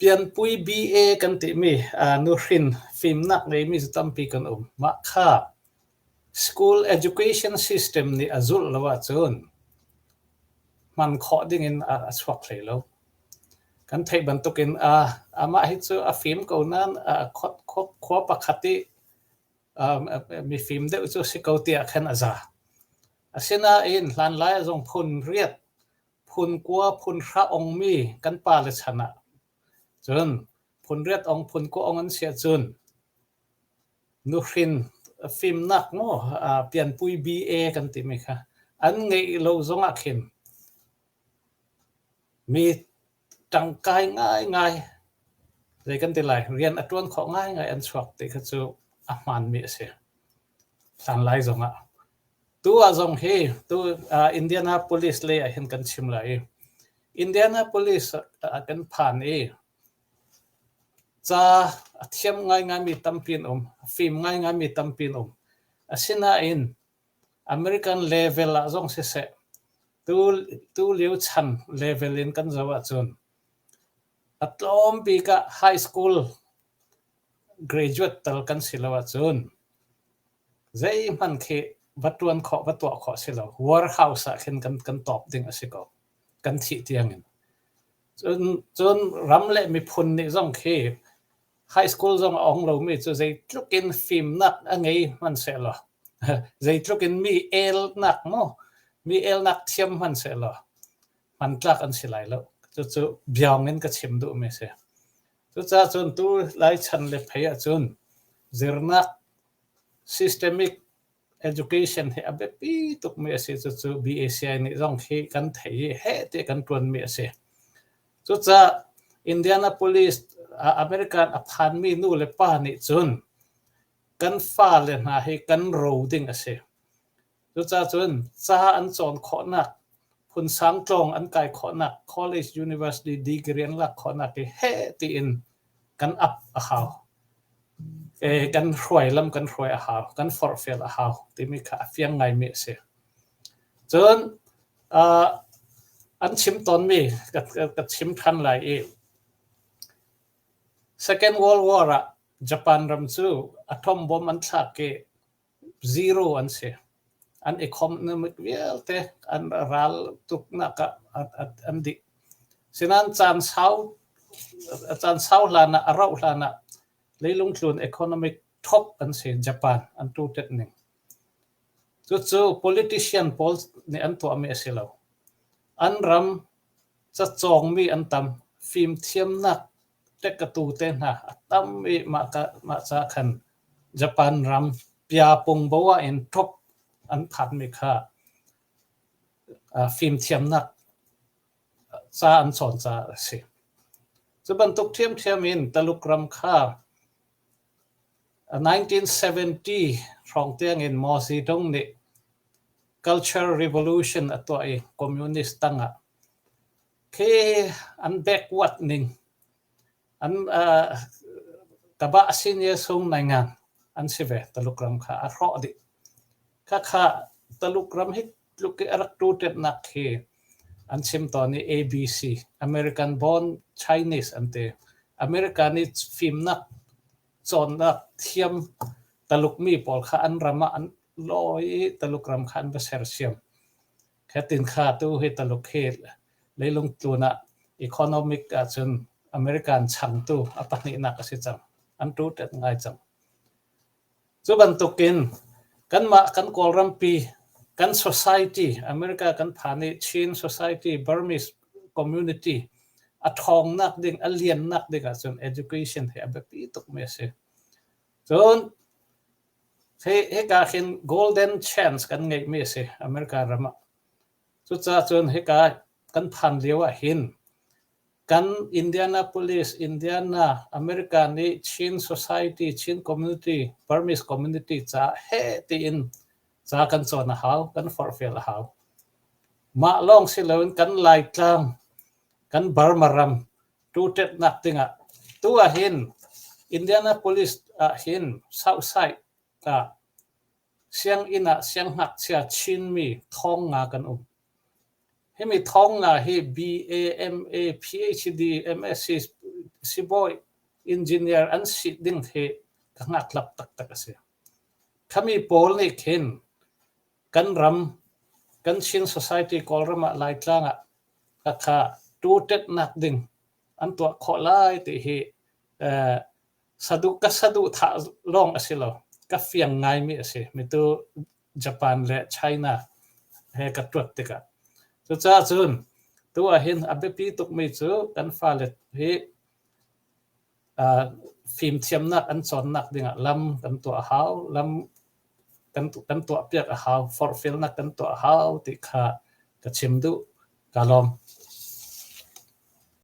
Pianpui BA kan timi nuhrin fimnak ngeimi cu tampi kan um. Mah kha school education system nih a zulh lo ahcun hman khawh dingin a chuak hlei lo. Kan theih bantukin amah hi cu a fim ko nain khua pakhat i mifim deuh cu si ko tiah khan a za. Asinain hlanlai ah zong phun riat, phun kua, phun hra ongmi kan pale chan ah cun phun riat ong, phun kua ong an si ahcun nuhrin fimnak maw pianpui BA kan timi kha an ngeih lo zongah khin mi ṭangkai ngaingai zei kan ti lai rian a ṭuan khawh ngaingai an chuak ti kha cu a hmaanmi a si. Hlanlai zongah. Tu ah zong hi tu Indianapolis lei ah hin kan chim lai i Indianapolis ah kan phan i ca a thiam ngaingaimi tampi an um, a fim ngaingaimi tampi an um. Asinain American level ah zong siseh, tu lio chan level in kan zoh ahcun a tlawm bik ah high school graduate tal kan si lo ahcun zeihmanh khi va ṭuan khawh va tuah khawh si lo. Warehouse ah khin kan tawp ding a si ko. Kan thih tiangin. Cun ram le miphun nih zong khi high school zong a ong lomi cu zeitluk in fimnak a ngei hmanhsehlaw zeitluk in mi elnak maw mi elnak thiam hmanhsehlaw hmantlak an si lai lo. Cucu biaung in ka chim duhmi a si. Cucaah cun tu lai chan le phei ahcun zirnak systemic Education hi a biapi tukmi a si. Cucu BACI nih zong hi kan theih i heh tiah kan ṭuanmi a si. Cucaah Indianapolis American a phanmi nu le pa nih cun kan fale hna hi kan ro ding a si. Cucaah cun ca an cawn khawhnak, phunsang tlawng an kai khawhnak, college university degree an lak khawhnak hi heh tiin kan ap a hau. Kan hruai lam kan hruai a hau, kan forhfial a hau timi kha a fiang ngaimi a si. Cun an chim tawnmi ka chim ṭhan lai i Second World War ah Japan ram cu atom bomb an thlak i zero an si. An economic vialte an ral tuknak ah an dih. Sinain caan sau caan sau hlan ah a rauh hlan ah leilung tlun economic top an si Japan an tutet ning. Cucu politician pawl nih an tuahmi a si lo. An ram cacawngmi an tam. Fimthiamnak ṭekatu te hna a tam i mah ca khan Japan ram Piapungbo ah in ṭop an phanmi kha fimthiamnak ca an cawn caah a si. Cu bantuk ṭhiamṭhiam in Taluk ram kha 1970 hrawng tiangin Mao Zedong nih Culture Revolution a tuah i Communist tangah khi an backward ning An tabah sin i sung naingan an si ve Taluk ram kha a hrawh dih. Khakha Taluk ram hi tluk i a rak tutetnak khi an chim tawn i ABC, American born Chinese an ti. America nih fimnak cawnnak thiam Taluk mi pawl kha an ram ah an lawi i Taluk ram kha an va sersiam. Khatin kha tu hi Taluk hi leilung tlun ah economic ahcun American changtu a pahnihnak a si cang. An tutet ngai cang. Cu bantukin kanmah kan Kawlrampi kan society America kan phan i Chin society Burmese community a ṭhawngnak ding a liannak ding ahcun education hi a biapi tukmi a si. Cun hika hin golden chance kan ngeihmi a si America ram ah. Cucaah cun hika kan phan lio ah hin kan Indianapolis, Indiana, America nih Chin Society, Chin Community, Burmese Community caah heh tiin ca kan cawn a hau, kan forhfial a hau. Mah lawng si loin kan Laitlang, kan Burma ram tutetnak dingah tu ah hin Indianapolis ah hin Southside ah Sianginn ah siangngakchia Chinmi 5,000 kan um. Himi 5,000 hi BA, MA, PhD, MSc Sibawi, engineer an si ding hi ka hngaklap taktak a si. Khami pawl nih khin kan ram, kan Chin society Kawlram ah Laitlang ah khakha tutetnak ding an tuah khawh lai ti hi ka saduhthah lawng a si lo. Ka fiang ngaimi a si. Mitu Japan le China he ka tuat tikah. Cucaah cun tu ahhin a biapi tukmi cu kan fale hi fimthiamnak an cawnnak dingah lam kan tuah a hau, lam kan tuahpiak a hau, forhfialnak kan tuah a hau ti kha ka chim duh. Ka lawm.